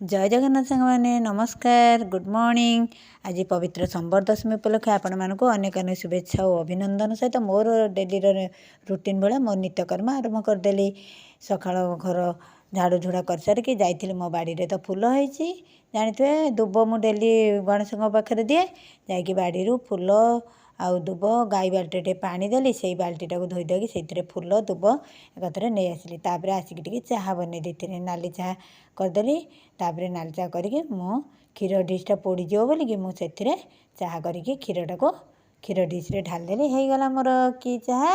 ଜୟ ଜଗନ୍ନାଥ ସାଙ୍ଗମାନେ, ନମସ୍କାର, good morning. ଆଜି ପବିତ୍ର ସମ୍ବର ଦଶମୀ ଉପଲକ୍ଷେ ଆପଣମାନଙ୍କୁ ଅନେକ ଅନେକ ଶୁଭେଚ୍ଛା ଓ ଅଭିନନ୍ଦନ ସହିତ ମୋର ଡେଲିର ରୁଟିନ୍ ଭଳିଆ ମୋ ନିତ୍ୟକର୍ମ ଆରମ୍ଭ କରିଦେଲି। ସକାଳ ଘର ଝାଡ଼ୁ ଝୁଡ଼ା କରିସାରିକି ଯାଇଥିଲି। ମୋ ବାଡ଼ିରେ ତ ଫୁଲ ହେଇଛି, ଜାଣିଥିବେ। ଦୁବ ମୁଁ ଡେଲି ଗଣେଶଙ୍କ ପାଖରେ ଦିଏ। ଯାଇକି ବାଡ଼ିରୁ ଫୁଲ ଆଉ ଦୁବ, ଗାଈ ବାଲ୍ଟିରେ ଟିକେ ପାଣି ଦେଲି, ସେଇ ବାଲ୍ଟିଟାକୁ ଧୋଇ ଦେଇକି ସେଇଥିରେ ଫୁଲ ଦୁବ ଏକାଥରେ ନେଇ ଆସିଲି। ତାପରେ ଆସିକି ଟିକେ ଚାହା ବନେଇ ଦେଇଥିଲି, ନାଲି ଚାହା କରିଦେଲି। ତାପରେ ନାଲି ଚାହା କରିକି ମୁଁ କ୍ଷୀର ଡିଶ୍ଟା ପୋଡ଼ିଯିବ ବୋଲିକି ମୁଁ ସେଥିରେ ଚାହା କରିକି କ୍ଷୀରଟାକୁ କ୍ଷୀର ଡିଶ୍ରେ ଢାଳିଦେଲି। ହେଇଗଲା ମୋର କି ଚାହା?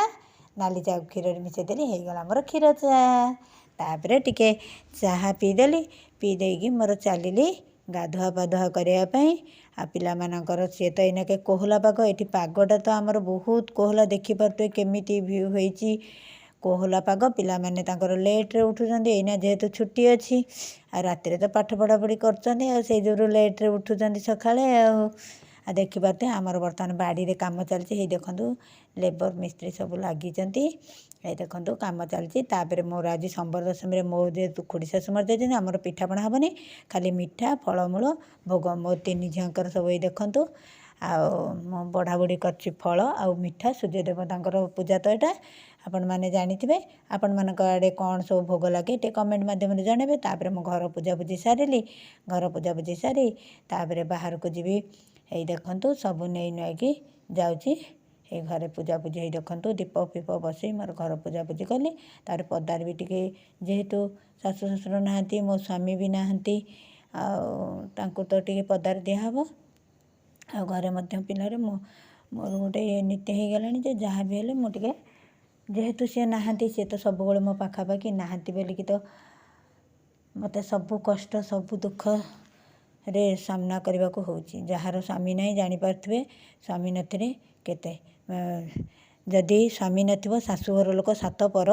ନାଲି ଚାହାକୁ କ୍ଷୀରରେ ମିଶାଇ ଦେଲି, ହେଇଗଲା ମୋର କ୍ଷୀର ଚାହା। ତାପରେ ଟିକେ ଚାହା ପିଇଦେଲି। ପିଇ ଦେଇକି ମୋର ଚାଲିଲି ଗାଧୁଆ ପାଧୁଆ କରିବା ପାଇଁ। ଆଉ ପିଲାମାନଙ୍କର ସିଏ ତ ଏଇନାକେ କୋହଲା ପାଗ। ଏଠି ପାଗଟା ତ ଆମର ବହୁତ କୋହଲା, ଦେଖିପାରୁଥିବେ କେମିତି ଭ୍ୟୁ ହେଇଛି, କୋହଲା ପାଗ। ପିଲାମାନେ ତାଙ୍କର ଲେଟ୍ରେ ଉଠୁଛନ୍ତି ଏଇନା, ଯେହେତୁ ଛୁଟି ଅଛି। ଆଉ ରାତିରେ ତ ପାଠ ପଢ଼ାପଢ଼ି କରୁଛନ୍ତି, ଆଉ ସେଇ ଯୋଗୁଁ ଲେଟ୍ରେ ଉଠୁଛନ୍ତି ସକାଳେ। ଆଉ ଦେଖିପାରୁଥିବେ, ଆମର ବର୍ତ୍ତମାନ ବାଡ଼ିରେ କାମ ଚାଲିଛି। ହେଇ ଦେଖନ୍ତୁ, ଲେବର ମିସ୍ତ୍ରୀ ସବୁ ଲାଗିଛନ୍ତି। ଏଇ ଦେଖନ୍ତୁ, କାମ ଚାଲିଛି। ତାପରେ ମୋର ଆଜି ସମ୍ବର ଦଶମୀରେ ମୋ ଯେହେତୁ ଖୁଡ଼ି ଶାଶୁ ମରିଯାଇଛନ୍ତି, ଆମର ପିଠାପଣା ହେବନି, ଖାଲି ମିଠା ଫଳମୂଳ ଭୋଗ। ମୋ ତିନି ଝିଅଙ୍କର ସବୁ ଏଇ ଦେଖନ୍ତୁ, ଆଉ ମୁଁ ବଢ଼ାବଢ଼ି କରିଛି ଫଳ ଆଉ ମିଠା। ସୂର୍ଯ୍ୟ ଦେବତାଙ୍କର ପୂଜା ତ ଏଇଟା ଆପଣମାନେ ଜାଣିଥିବେ। ଆପଣମାନଙ୍କ ଆଡ଼େ କ'ଣ ସବୁ ଭୋଗ ଲାଗେ, ଟିକେ କମେଣ୍ଟ ମାଧ୍ୟମରେ ଜଣାଇବେ। ତାପରେ ମୁଁ ଘର ପୂଜାପୂଜି ସାରିଲି। ଘର ପୂଜାପୂଜି ସାରି ତାପରେ ବାହାରକୁ ଯିବି। ଏଇ ଦେଖନ୍ତୁ, ସବୁ ନେଇ ନୁଆକି ଯାଉଛି। ଏଇ ଘରେ ପୂଜାପୂଜି, ହେଇ ଦେଖନ୍ତୁ, ଦୀପ ଫିପ ବସେଇ ମୋର ଘର ପୂଜାପୂଜି କଲି। ତାପରେ ପଦାରେ ବି ଟିକେ, ଯେହେତୁ ଶାଶୁ ଶ୍ୱଶୁର ନାହାନ୍ତି, ମୋ ସ୍ୱାମୀ ବି ନାହାନ୍ତି, ଆଉ ତାଙ୍କୁ ତ ଟିକେ ପଦାରେ ଦିଆହେବ। ଆଉ ଘରେ ମଧ୍ୟ ପିଲାରେ ମୁଁ ମୋର ଗୋଟେ ନୀତି ହେଇଗଲାଣି ଯେ ଯାହା ବି ହେଲେ ମୁଁ ଟିକେ, ଯେହେତୁ ସିଏ ନାହାନ୍ତି, ସିଏ ତ ସବୁବେଳେ ମୋ ପାଖାପାଖି ନାହାନ୍ତି ବୋଲିକି ତ ମୋତେ ସବୁ କଷ୍ଟ, ସବୁ ଦୁଃଖରେ ସାମ୍ନା କରିବାକୁ ହେଉଛି। ଯାହାର ସ୍ୱାମୀ ନାହିଁ, ଜାଣିପାରୁଥିବେ ସ୍ୱାମୀ ନଥିଲେ କେତେ। ଯଦି ସ୍ୱାମୀ ନଥିବ, ଶାଶୁଘର ଲୋକ ସାତ ପର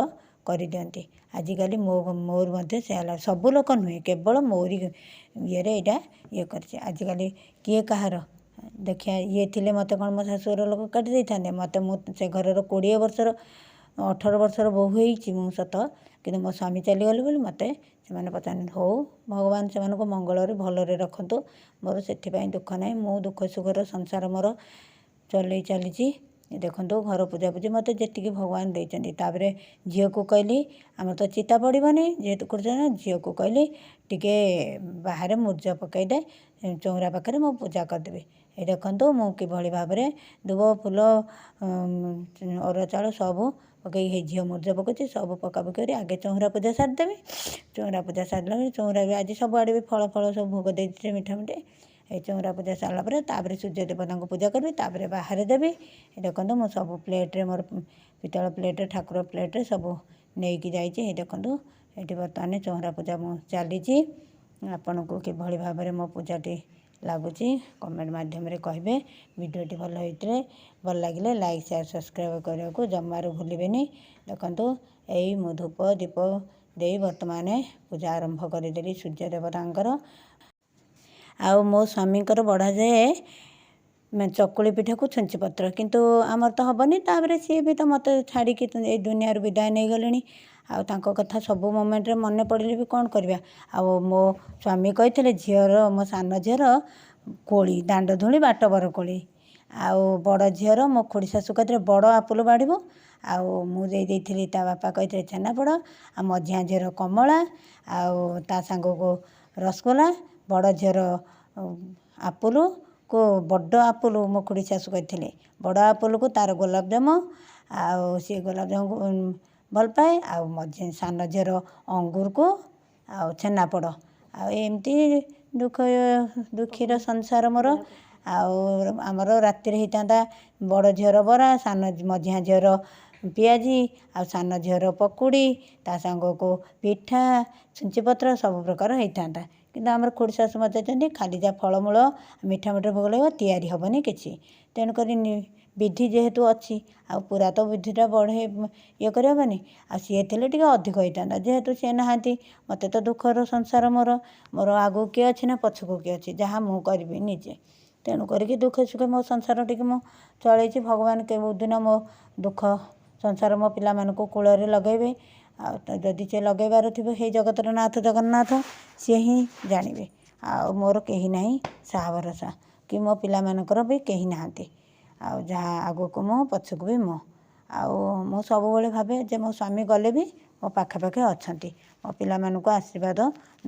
କରିଦିଅନ୍ତି। ଆଜିକାଲି ମୋ ମୋର ମଧ୍ୟ ସେୟା ହେଲା। ସବୁ ଲୋକ ନୁହେଁ, କେବଳ ମୋରି ଇଏରେ ଏଇଟା ଇଏ କରିଛି। ଆଜିକାଲି କିଏ କାହାର ଦେଖିବା ଇଏ ଥିଲେ ମୋତେ କ'ଣ ମୋ ଶାଶୁଘର ଲୋକ କାଟି ଦେଇଥାନ୍ତେ ମୋତେ? ମୁଁ ସେ ଘରର 20 ବର୍ଷର, 18 ବର୍ଷର ବୋହୂ ହେଇଛି ମୁଁ ସତ, କିନ୍ତୁ ମୋ ସ୍ୱାମୀ ଚାଲିଗଲେ ବୋଲି ମୋତେ ସେମାନେ ପଚାରନ୍ତି। ହଉ, ଭଗବାନ ସେମାନଙ୍କୁ ମଙ୍ଗଳରେ ଭଲରେ ରଖନ୍ତୁ, ମୋର ସେଥିପାଇଁ ଦୁଃଖ ନାହିଁ। ମୁଁ ଦୁଃଖ ସୁଖର ସଂସାର ମୋର ଚଲେଇ ଚାଲିଛି। ଦେଖନ୍ତୁ, ଘର ପୂଜାପୂଜି ମୋତେ ଯେତିକି ଭଗବାନ ଦେଇଛନ୍ତି। ତାପରେ ଝିଅକୁ କହିଲି, ଆମର ତ ଚିତା ପଡ଼ିବନି ଯେହେତୁ କରୁଛନ୍ତି, ଝିଅକୁ କହିଲି ଟିକେ ବାହାରେ ମୁର୍ଜ ପକାଇଦେ ଚଉଁରା ପାଖରେ, ମୁଁ ପୂଜା କରିଦେବି। ଏ ଦେଖନ୍ତୁ, ମୁଁ କିଭଳି ଭାବରେ ଦୁବ, ଫୁଲ, ଅରୁଆ ଚାଉଳ ସବୁ ପକାଇ ହେଇ ଝିଅ ମୁର୍ଜ ପକାଉଛି। ସବୁ ପକାପକି କରି ଆଗେ ଚଉଁରା ପୂଜା ସାରିଦେବି। ଚଉଁରା ପୂଜା ସାରିଲା ପରେ, ଚଉଁରା ବି ଆଜି ସବୁଆଡ଼େ ବି ଫଳ ଫଳ ସବୁ ଭୋଗ ଦେଇଥିଲେ, ମିଠା ମିଠି। ଏଇ ଚଉଁରା ପୂଜା ସାରିଲା ପରେ ତାପରେ ସୂର୍ଯ୍ୟ ଦେବତାଙ୍କୁ ପୂଜା କରିବି, ତାପରେ ବାହାରେ ଦେବି। ଦେଖନ୍ତୁ, ମୁଁ ସବୁ ପ୍ଲେଟ୍ରେ, ମୋର ପିତ୍ତଳ ପ୍ଲେଟ୍ରେ, ଠାକୁର ପ୍ଲେଟ୍ରେ ସବୁ ନେଇକି ଯାଇଛି। ଏଇ ଦେଖନ୍ତୁ, ଏଇଠି ବର୍ତ୍ତମାନ ଚଉଁରା ପୂଜା ମୁଁ ଚାଲିଛି। ଆପଣଙ୍କୁ କିଭଳି ଭାବରେ ମୋ ପୂଜାଟି ଲାଗୁଛି, କମେଣ୍ଟ ମାଧ୍ୟମରେ କହିବେ। ଭିଡ଼ିଓଟି ଭଲ ହେଇଥିଲେ, ଭଲ ଲାଗିଲେ ଲାଇକ୍, ସେୟାର, ସବସ୍କ୍ରାଇବ୍ କରିବାକୁ ଜମାରୁ ଭୁଲିବେନି। ଦେଖନ୍ତୁ, ଏଇ ମୁଁ ଧୂପ ଦୀପ ଦେଇ ବର୍ତ୍ତମାନ ପୂଜା ଆରମ୍ଭ କରିଦେଲି ସୂର୍ଯ୍ୟ ଦେବତାଙ୍କର। ଆଉ ମୋ ସ୍ୱାମୀଙ୍କର ବଢ଼ାଯାଏ ଚକୁଳି ପିଠାକୁ ଛୁଞ୍ଚି ପତ୍ର, କିନ୍ତୁ ଆମର ତ ହେବନି। ତାପରେ ସିଏ ବି ତ ମୋତେ ଛାଡ଼ିକି ଏଇ ଦୁନିଆରୁ ବିଦାୟ ନେଇଗଲେଣି। ଆଉ ତାଙ୍କ କଥା ସବୁ ମୋମେଣ୍ଟରେ ମନେ ପଡ଼ିଲେ ବି କ'ଣ କରିବା? ଆଉ ମୋ ସ୍ୱାମୀ କହିଥିଲେ ଝିଅର, ମୋ ସାନ ଝିଅର କୋଳି ଦାଣ୍ଡ ଧୂଳି ବାଟ ବରକୋଳି। ଆଉ ବଡ଼ ଝିଅର ମୋ ଖୁଡ଼ି ଶାଶୁ କହିଥିଲେ ବଡ଼ ଆପୁଲ ବାଢ଼ିବୁ, ଆଉ ମୁଁ ଦେଇ ଦେଇଥିଲି, ତା ବାପା କହିଥିଲେ ଛେନାପୋଡ଼। ଆଉ ମଝିଆ ଝିଅର କମଳା ଆଉ ତା ସାଙ୍ଗକୁ ରସଗୋଲା। ବଡ଼ ଝିଅର ଆପୁଲକୁ, ବଡ଼ ଆପୁଲ ମୋ ଖୁଡ଼ି ଶାଶୁ କହିଥିଲେ, ବଡ଼ ଆପୁଲକୁ ତା'ର ଗୋଲାପଜାମୁ, ଆଉ ସିଏ ଗୋଲାପଜାମୁକୁ ଭଲ ପାଏ। ଆଉ ମଝି ସାନ ଝିଅର ଅଙ୍ଗୁରକୁ ଆଉ ଛେନାପୋଡ଼। ଆଉ ଏମିତି ଦୁଃଖ ଦୁଃଖୀର ସଂସାର ମୋର। ଆଉ ଆମର ରାତିରେ ହେଇଥାନ୍ତା ବଡ଼ ଝିଅର ବରା, ସାନ ମଝିଆ ଝିଅର ପିଆଜି, ଆଉ ସାନ ଝିଅର ପକୁଡ଼ି, ତା ସାଙ୍ଗକୁ ପିଠା, ଛୁଞ୍ଚିପତ୍ର ସବୁ ପ୍ରକାର ହେଇଥାନ୍ତା। କିନ୍ତୁ ଆମର ଖୁଡ଼ି ଶାଶୁ ମରିଯାଇଛନ୍ତି, ଖାଲି ଯାହା ଫଳମୂଳ ମିଠା ମିଠା ଭୋଗ ଲାଗିବ, ତିଆରି ହେବନି କିଛି। ତେଣୁକରି ବିଧି ଯେହେତୁ ଅଛି, ଆଉ ପୁରା ତ ବିଧିଟା ବଢ଼େଇ ଇଏ କରିହେବନି। ଆଉ ସିଏ ଥିଲେ ଟିକେ ଅଧିକ ହେଇଥାନ୍ତା। ଯେହେତୁ ସିଏ ନାହାନ୍ତି, ମୋତେ ତ ଦୁଃଖର ସଂସାର ମୋର। ମୋର ଆଗକୁ କିଏ ଅଛି ନା ପଛକୁ କିଏ ଅଛି? ଯାହା ମୁଁ କରିବି ନିଜେ। ତେଣୁ କରିକି ଦୁଃଖ ସୁଖ ମୋ ସଂସାର ଟିକେ ମୁଁ ଚଳେଇଛି। ଭଗବାନ କେଉଁ ଦିନ ମୋ ଦୁଃଖ ସଂସାର ମୋ ପିଲାମାନଙ୍କୁ କୂଳରେ ଲଗାଇବେ। ଆଉ ଯଦି ସେ ଲଗାଇବାର ଥିବ, ସେଇ ଜଗତର ନାଥ ଜଗନ୍ନାଥ, ସିଏ ହିଁ ଜାଣିବେ। ଆଉ ମୋର କେହି ନାହିଁ ସାହା ଭରସା କି ମୋ ପିଲାମାନଙ୍କର ବି କେହି ନାହାନ୍ତି। ଆଉ ଯାହା ଆଗକୁ ମୁଁ, ପଛକୁ ବି ମୁଁ। ଆଉ ମୁଁ ସବୁବେଳେ ଭାବେ ଯେ ମୋ ସ୍ୱାମୀ ଗଲେ ବି ମୋ ପାଖେ ପାଖେ ଅଛନ୍ତି, ମୋ ପିଲାମାନଙ୍କୁ ଆଶୀର୍ବାଦ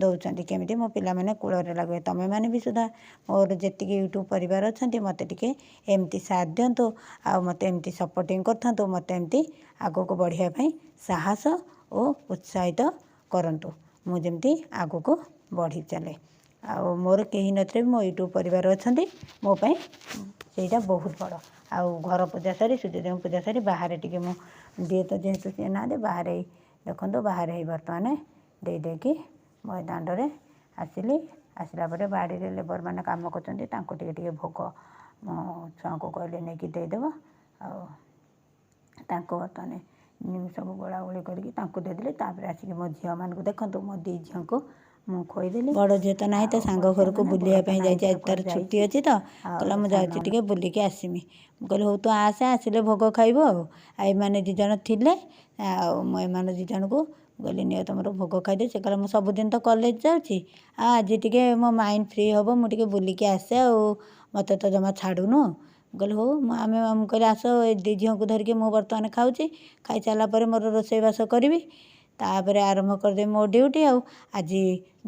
ଦେଉଛନ୍ତି, କେମିତି ମୋ ପିଲାମାନେ କୂଳରେ ଲାଗିବେ। ତୁମେମାନେ ବି ସୁଦ୍ଧା ମୋର ଯେତିକି ୟୁଟ୍ୟୁବ୍ ପରିବାର ଅଛନ୍ତି, ମୋତେ ଟିକେ ଏମିତି ସାଥ୍ ଦିଅନ୍ତୁ ଆଉ ମୋତେ ଏମିତି ସପୋର୍ଟିଂ କରିଥାନ୍ତୁ। ମୋତେ ଏମିତି ଆଗକୁ ବଢ଼ିବା ପାଇଁ ସାହସ ଓ ଉତ୍ସାହିତ କରନ୍ତୁ, ମୁଁ ଯେମିତି ଆଗକୁ ବଢ଼ି ଚାଲେ। ଆଉ ମୋର କେହି ନଥିଲେ ବି ମୋ ୟୁଟ୍ୟୁବ୍ ପରିବାର ଅଛନ୍ତି ମୋ ପାଇଁ, ସେଇଟା ବହୁତ ବଡ଼। ଆଉ ଘର ପୂଜା ସାରି, ସୂର୍ଯ୍ୟଦେବଙ୍କ ପୂଜା ସାରି ବାହାରେ ଟିକେ ମୁଁ ଦିଏ ତ, ଯେହେତୁ ସିଏ ନାହାନ୍ତି ବାହାରେ। ଦେଖନ୍ତୁ, ବାହାରେ ହେଇ ବର୍ତ୍ତମାନ ଦେଇ ଦେଇକି ମୁଁ ଏ ଦାଣ୍ଡରେ ଆସିଲି। ଆସିଲା ପରେ ବାଡ଼ିରେ ଲେବର୍ମାନେ କାମ କରୁଛନ୍ତି, ତାଙ୍କୁ ଟିକେ ଟିକେ ଭୋଗ ମୁଁ ଛୁଆଙ୍କୁ କହିଲି ନେଇକି ଦେଇଦେବ। ଆଉ ତାଙ୍କୁ ବର୍ତ୍ତମାନ ସବୁ ଗୋଳାଗୋଳି କରିକି ତାଙ୍କୁ ଦେଇଦେଲି। ତାପରେ ଆସିକି ମୋ ଝିଅମାନଙ୍କୁ, ଦେଖନ୍ତୁ, ମୋ ଦୁଇ ଝିଅଙ୍କୁ ମୁଁ ଖୋଇଦେଲି। ବଡ଼ ଝିଅ ତ ନାହିଁ, ତା ସାଙ୍ଗ ଘରକୁ ବୁଲିବା ପାଇଁ ଯାଇଛି। ଆଜି ତାର ଛୁଟି ଅଛି ତ, କହିଲା ମୁଁ ଯାଉଛି ଟିକେ ବୁଲିକି ଆସିମି। ମୁଁ କହିଲି, ହଉ ତୁ ଆସେ, ଆସିଲେ ଭୋଗ ଖାଇବୁ। ଆଉ ଏମାନେ ଦୁଇ ଜଣ ଥିଲେ, ଆଉ ମୁଁ ଏମାନେ ଦୁଇ ଜଣଙ୍କୁ କହିଲି, ନିଅ ତୁମର ଭୋଗ ଖାଇଦିଅ। ସେ କହିଲା, ମୁଁ ସବୁଦିନ ତ କଲେଜ ଯାଉଛି, ଆଉ ଆଜି ଟିକେ ମୋ ମାଇଣ୍ଡ ଫ୍ରି ହେବ, ମୁଁ ଟିକେ ବୁଲିକି ଆସେ, ଆଉ ମୋତେ ତ ଜମା ଛାଡ଼ୁନୁ। ମୁଁ କହିଲି, ହଉ। ମୁଁ ଆମେ ମୁଁ କହିଲି, ଆସ, ଏ ଦୁଇ ଝିଅଙ୍କୁ ଧରିକି ମୁଁ ବର୍ତ୍ତମାନ ଖାଉଛି। ଖାଇସାରିଲା ପରେ ମୋର ରୋଷେଇବାସ କରିବି, ତାପରେ ଆରମ୍ଭ କରିଦେବି ମୋ ଡ୍ୟୁଟି। ଆଉ ଆଜି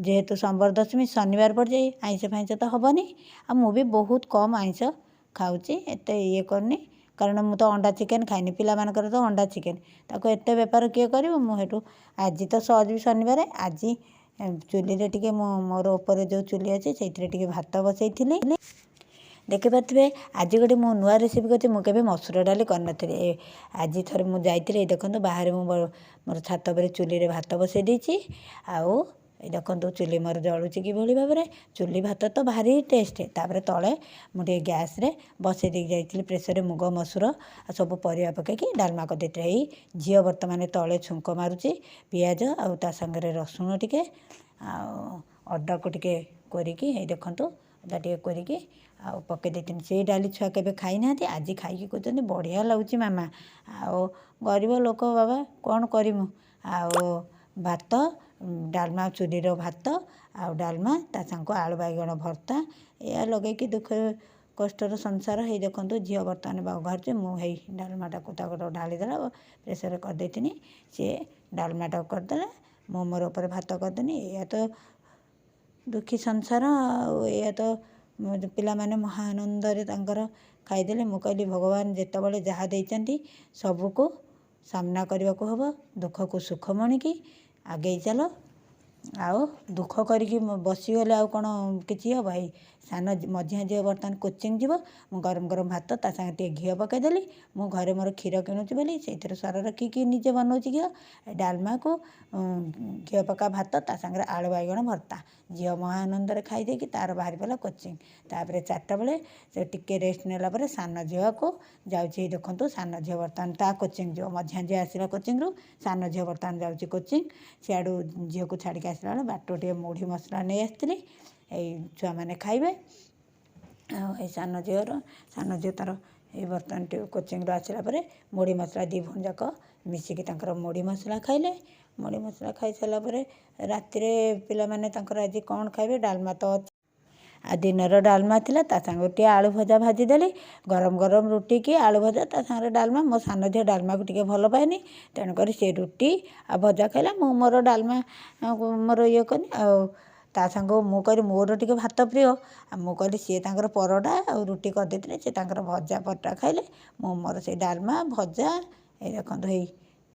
ଯେହେତୁ ସମ୍ବର ଦଶମୀ ଶନିବାର ପଡ଼ିଯାଇ, ଆଇଁଷ ଫାଇଁଷ ତ ହେବନି। ଆଉ ମୁଁ ବି ବହୁତ କମ୍ ଆଇଁଷ ଖାଉଛି, ଏତେ ଇଏ କରୁନି, କାରଣ ମୁଁ ତ ଅଣ୍ଡା ଚିକେନ୍ ଖାଏନି। ପିଲାମାନଙ୍କର ତ ଅଣ୍ଡା ଚିକେନ୍, ତାକୁ ଏତେ ବେପାର କିଏ କରିବ? ମୁଁ ସେଇଠୁ ଆଜି ତ ସହଜ ବି ଶନିବାର। ଆଜି ଚୁଲିରେ ଟିକେ ମୁଁ ମୋର ଉପରେ ଯେଉଁ ଚୁଲି ଅଛି, ସେଇଥିରେ ଟିକେ ଭାତ ବସାଇଥିଲି। ଦେଖିପାରୁଥିବେ, ଆଜି ଗୋଟେ ମୁଁ ନୂଆ ରେସିପି କରିଛି। ମୁଁ କେବେ ମସୁର ଡାଲି କରିନଥିଲି, ଆଜି ଥରେ ମୁଁ ଯାଇଥିଲି। ଦେଖନ୍ତୁ, ବାହାରେ ମୁଁ ମୋର ଛାତ ଉପରେ ଚୁଲିରେ ଭାତ ବସାଇ ଦେଇଛି। ଆଉ ଏ ଦେଖନ୍ତୁ, ଚୁଲି ମୋର ଜଳୁଛି କିଭଳି ଭାବରେ। ଚୁଲି ଭାତ ତ ଭାରି ଟେଷ୍ଟ। ତାପରେ ତଳେ ମୁଁ ଟିକେ ଗ୍ୟାସ୍ରେ ବସାଇ ଦେଇକି ଯାଇଥିଲି ପ୍ରେସରରେ, ମୁଗ ମସୁର ଆଉ ସବୁ ପରିବା ପକାଇକି ଡାଲମା କରିଦେଇଥିଲି। ଏଇ ଝିଅ ବର୍ତ୍ତମାନ ତଳେ ଛୁଙ୍କ ମାରୁଛି, ପିଆଜ ଆଉ ତା ସାଙ୍ଗରେ ରସୁଣ ଟିକେ ଆଉ ଅଦାକୁ ଟିକେ କୋରିକି। ଏଇ ଦେଖନ୍ତୁ, ଅଦା ଟିକେ କୋରିକି ଆଉ ପକାଇ ଦେଇଥିଲି। ସେଇ ଡାଲି ଛୁଆ କେବେ ଖାଇନାହାନ୍ତି, ଆଜି ଖାଇକି କହୁଛନ୍ତି, ବଢ଼ିଆ ଲାଗୁଛି ମାମା। ଆଉ ଗରିବ ଲୋକ ବାବା, କ'ଣ କରିମୁ? ଆଉ ଭାତ ଡାଲମା, ଚୁଲିର ଭାତ ଆଉ ଡାଲମା, ତା ସାଙ୍ଗକୁ ଆଳୁ ବାଇଗଣ ଭର୍ତ୍ତା, ଏଇଆ ଲଗେଇକି ଦୁଃଖ କଷ୍ଟର ସଂସାର। ହେଇ ଦେଖନ୍ତୁ, ଝିଅ ବର୍ତ୍ତମାନ ବାହାରୁଛି। ମୁଁ ହେଇ ଡାଲମାଟାକୁ ତାକୁ ଢାଳିଦେଲା, ପ୍ରେସରରେ କରିଦେଇଥିନି, ସିଏ ଡାଲମାଟାକୁ କରିଦେଲା, ମୁଁ ମୋର ଉପରେ ଭାତ କରିଦେନି। ଏଇଆ ତ ଦୁଃଖୀ ସଂସାର। ଆଉ ଏଇଆ ତ ପିଲାମାନେ ମହା ଆନନ୍ଦରେ ତାଙ୍କର ଖାଇଦେଲେ। ମୁଁ କହିଲି, ଭଗବାନ ଯେତେବେଳେ ଯାହା ଦେଇଛନ୍ତି, ସବୁକୁ ସାମ୍ନା କରିବାକୁ ହେବ। ଦୁଃଖକୁ ସୁଖ ମଣିକି ଆଗେଇ ଚାଲ। ଆଉ ଦୁଃଖ କରିକି ବସିଗଲେ ଆଉ କ'ଣ କିଛି ହେବ? ହେଇ ସାନ ମଝିଆ ଝିଅ ବର୍ତ୍ତମାନ କୋଚିଂ ଯିବ। ମୁଁ ଗରମ ଗରମ ଭାତ, ତା ସାଙ୍ଗରେ ଟିକେ ଘିଅ ପକାଇଦେଲି। ମୁଁ ଘରେ ମୋର କ୍ଷୀର କିଣୁଛି ବୋଲି ସେଇଥିରେ ସର ରଖିକି ନିଜେ ବନଉଛି ଘିଅ। ଡାଲମାକୁ ଘିଅ ପକା ଭାତ, ତା ସାଙ୍ଗରେ ଆଳୁ ବାଇଗଣ ଭର୍ତ୍ତା, ଝିଅ ମହା ଆନନ୍ଦରେ ଖାଇଦେଇକି ତାର ବାହାରି ପଡ଼ିଲା କୋଚିଂ। ତାପରେ 4ଟା ବେଳେ ସେ ଟିକେ ରେଷ୍ଟ ନେଲା ପରେ ସାନ ଝିଅକୁ ଯାଉଛି। ଦେଖନ୍ତୁ, ସାନ ଝିଅ ବର୍ତ୍ତମାନ ତା କୋଚିଂ ଯିବ। ମଝିଆ ଝିଅ ଆସିଲା କୋଚିଂରୁ, ସାନ ଝିଅ ବର୍ତ୍ତମାନ ଯାଉଛି କୋଚିଂ। ସିଆଡ଼ୁ ଝିଅକୁ ଛାଡ଼ିକି ଆସିଲା ବେଳେ ବାଟରୁ ଟିକେ ମୁଢ଼ି ମସଲା ନେଇ ଆସିଥିଲି, ଏଇ ଛୁଆମାନେ ଖାଇବେ। ଆଉ ଏଇ ସାନ ଝିଅର, ସାନ ଝିଅ ତା'ର ଏଇ ବର୍ତ୍ତମାନ ଟିକେ କୋଚିଂରୁ ଆସିଲା ପରେ ମୁଢ଼ି ମସଲା ଦୁଇ ଭଉଣୀ ଯାକ ମିଶିକି ତାଙ୍କର ମୁଢ଼ି ମସଲା ଖାଇଲେ। ମୁଢ଼ି ମସଲା ଖାଇସାରିଲା ପରେ ରାତିରେ ପିଲାମାନେ ତାଙ୍କର ଆଜି କ'ଣ ଖାଇବେ? ଡାଲମା ତ ଅଛି, ଆଉ ଦିନର ଡାଲମା ଥିଲା, ତା ସାଙ୍ଗକୁ ଟିକେ ଆଳୁ ଭଜା ଭାଜିଦେଲି। ଗରମ ଗରମ ରୁଟିକି ଆଳୁ ଭଜା, ତା ସାଙ୍ଗରେ ଡାଲମା। ମୋ ସାନ ଝିଅ ଡାଲମାକୁ ଟିକେ ଭଲ ପାଏନି, ତେଣୁକରି ସେ ରୁଟି ଆଉ ଭଜା ଖାଇଲା। ମୁଁ ମୋର ଡାଲମା ମୋର ଇଏ କଲି, ଆଉ ତା ସାଙ୍ଗକୁ ମୁଁ କହିଲି ମୋର ଟିକେ ଭାତ ପ୍ରିୟ। ଆଉ ମୁଁ କହିଲି, ସିଏ ତାଙ୍କର ପରଟା ଆଉ ରୁଟି କରିଦେଇଥିଲେ, ସେ ତାଙ୍କର ଭଜା ପରଟା ଖାଇଲେ, ମୁଁ ମୋର ସେଇ ଡାଲମା ଭଜା। ଏଇ ଦେଖନ୍ତୁ, ହେଇ